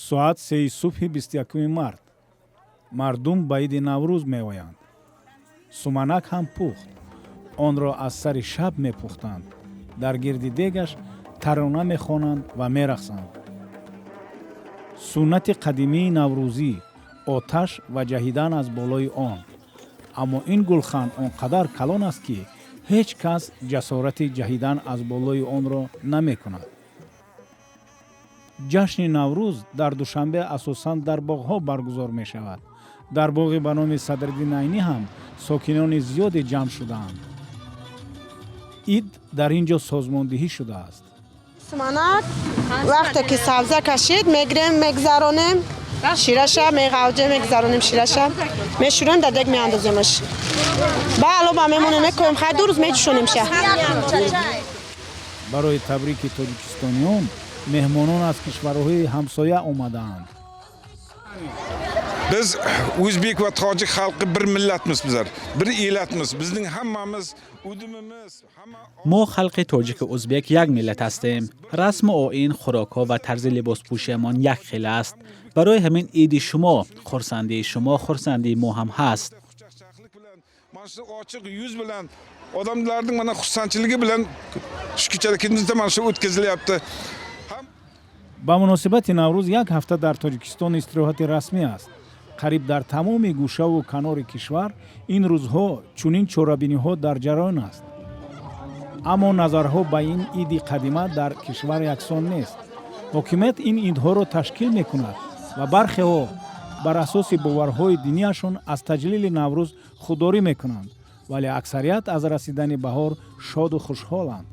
Соат 3-и субҳи 21-уми март мардум ба иди Наврӯз меоянд. Суманак ҳам пухт. Онро аз сари шаб мепухтанд, дар гирди дегаш тарона мехонанд ва мерақсанд. Суннати қадимии наврӯзӣ: оташ ва ҷаҳидан аз болои он. Аммо ин гулхан он қадар калон аст, ки ҳеҷ кас ҷасорати ҷаҳидан аз болои онро намекунад. Ҷашни Наврӯз дар Душанбе асосан дар боғҳо баргузор мешавад. Дар боғи ба номи Садриддин Айнӣ ҳам сокинони зиёде ҷамъ шудаанд. Ид дар ин ҷо созмондиҳӣ шудааст. Суманак вақте ки сабза кашид, мегирем, мегзаронем шираша, меғавҷем, мегзаронем шираша, мешӯрем, дар дег меандоземаш, ба алоба мемонем, мекоем, хай, 2 рӯз меҷӯшонемша. Барои табрики тоҷикистониён меҳмонон аз кишварҳои ҳамсоя омадаанд. Biz o'zbek va tojik xalqi bir millatmiz, bizlar bir elatmiz, bizning hammamiz udumimiz hamma. Мо халқи тоҷику узбек як миллат ҳастем. Расму оин, хӯрокҳо ва тарзи либоспӯшиамон як хел аст. Барои ҳамин иди шумо, хурсандии шумо хурсандии мо ҳам ҳаст. Xushchaqchaqlik bilan, mana shu ochiq yuz bilan, odamlarning mana xursandchiligi bilan shu kechada kunduzda mana shu o'tkazilyapti. Ба муносибати Наврӯз як ҳафта дар Тоҷикистон истироҳати расмӣ аст. Қариб дар тамоми гӯшаву канори кишвар ин рӯзҳо чунин чорабиниҳо дар ҷараён аст. Аммо назарҳо ба ин иди қадима дар кишвар яксон нест. Ҳокимият ин идҳоро ташкил мекунад ва бархеҳо бар асоси боварҳои динияшон аз таҷлили Наврӯз худдорӣ мекунанд, вале аксарият аз расидани баҳор шоду хушҳоланд.